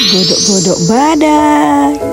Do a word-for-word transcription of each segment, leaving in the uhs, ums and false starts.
Godok-godok bada,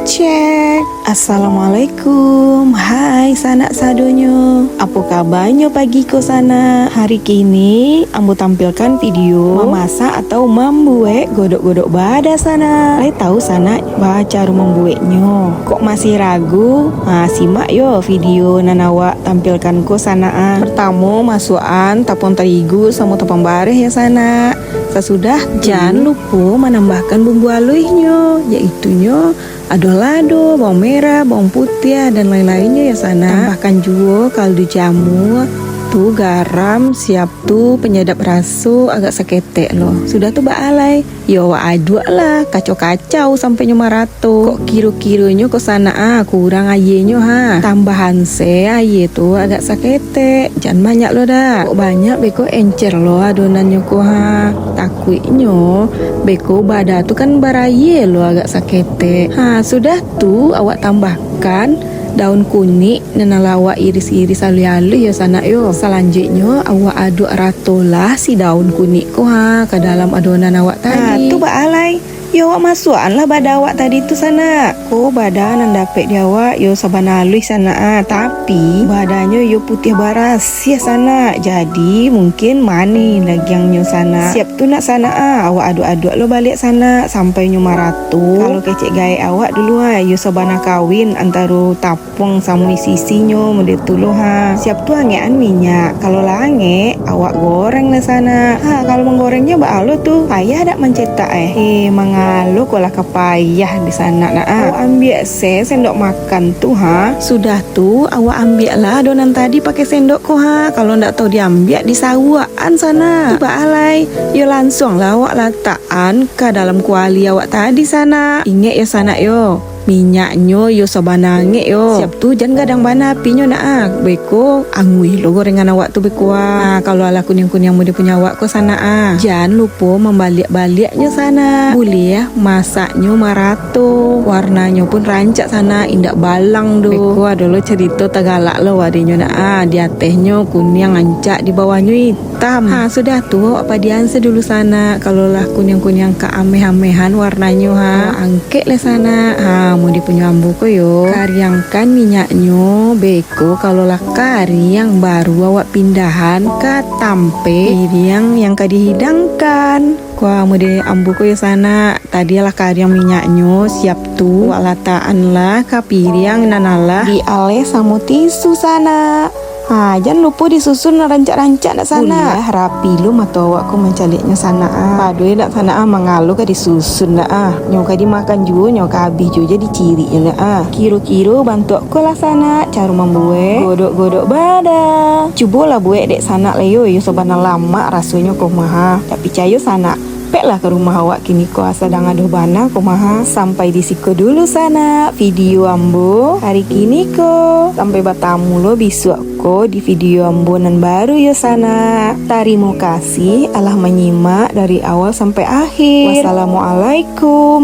cek. Assalamualaikum, hai sanak sadonyo. Apo kabanyo pagi ko sanak? Hari kini ambo tampilkan video mamasak atau mambuek godok-godok bada sanak. Lai tahu sanak ba caro mambueknyo? Kok masih ragu? Ha, simak yo video nan awak tampilkan ko sanak ah. Pertamo, masuakan tapuang tarigu samo tapuang bareh yo sanak. Sasudah tu, jan lupo manambahkan bumbu aluihnyo, yaitunyo ado lado, bawang merah, bawang putiah, dan lain-lainnyo yo sanak. Tambahkan juo kaldu jamua, tu garam, siap tu penyedap raso agak saketek lo. Sudah tu baalai, yo awak aduak lah, kacau-kacau sampai nyo marato. Kok kiro-kironyo ko sanak ah, kurang aienyo ha. Tambahan se aie tu agak saketek, jan banyak lo dak. Kok banyak beko encer lo adonannyo ko ha. Takuiknyo beko bada tu kan baraie lo agak saketek. Ha, sudah tu awak tambahkan daun kunik nan lah awak iris-iris aluih-aluih yo sanak yo. Salanjuiknyo awak aduak rato lah si daun kunik ko ha ka dalam adonan awak tadi. Ha, tu baalai. Yo awak masuakan lah bada awak tadi tu sanak. Ko bada nan dapek di awak yo sabana aluih sanak ah. Tapi badanyo yo putiah barasiah sanak. Jadi mungkin manih dagiangnyo sanak. Siap tu nak sanak ah, awak aduak-aduak lo baliak sanak sampai nyo marato. Kalau kecek gaek awak dulu ah, yo sabana kawin antaro tapuang samo isi-isinyo model tu lo ha. Siap tu angekan minyak. Kalau lah angek, awak goreng lah sanak. Ha, kalau manggorengnyo baa lo tu, payah dak mancetak eh? Eh, mangalo ko lah ka payah di sanak nak ah. Awak ambiak se sendok makan tu ha. Sudah tu, awak ambiak lah adonan tadi pakai sendok ko ha. Kalau ndak tau diambiak, disauakan sanak. Tu baalai, yo lansuang lah awak latakan ka dalam kuali awak tadi sanak. Ingek yo sanak yo, minyaknyo yo sabana angek yo. Siap tu jan gadang bana apinyo nak ah. Beko anguih lo gorengan awak tu beko ah. Nah, kalau alah kuniang-kuniang model punyo awak ko sanak ah, jan lupo mambaliak-baliaknyo sanak. Buliah masaknyo marato. Warnanyo pun rancak sanak, indak balang doh. Beko ado lo carito tagalak lo wadinyo nak ah. Di atehnyo kuniang rancak, di bawahnyo itam. Ha, sudah tu awak padian se dulu sanak. Kalau lah kuniang-kuniang ka ameh-amehan warnanyo ha, awak angkek lah sanak. Ha, model punyo ambo ko yo. Kariangkan minyaknyo, beko kalau lah kariang baru awak pindahan ka tampek piriang yang ka dihidangkan. Ko model ambo ko yo sanak. Tadi lah kariang minyaknyo, siap tu awak latakan lah ka piriang nan alah dialeh samo tisu sanak. Ha, jan lupo disusun rancak-rancak nak sanak. Buliah rapi lo mato awak ko mancaliaknyo sanak ah. Padoe nak sanak ah, mangalo ka disusun nak ah. Nyo ka dimakan juo, nyo ka abih juo jadi ciriknyo nak ah. Kiro-kiro bantuak ko lah sanak caro mambuek godok-godok bada. Cubolah buek dek sanak lai yo, yo sabana lamak rasonyo ko mah ha. Dak picayo sanak. Peklah ka rumah awak kini ko, asa dang adoh bana ko mah ha. Sampai di siko dulu sanak video ambo hari kini ko. Sampai batamu lo bisuak ko di video ambo nan baru yo sanak. Tarimo kasih alah manyimak dari awal sampai akhir. Wassalamualaikum.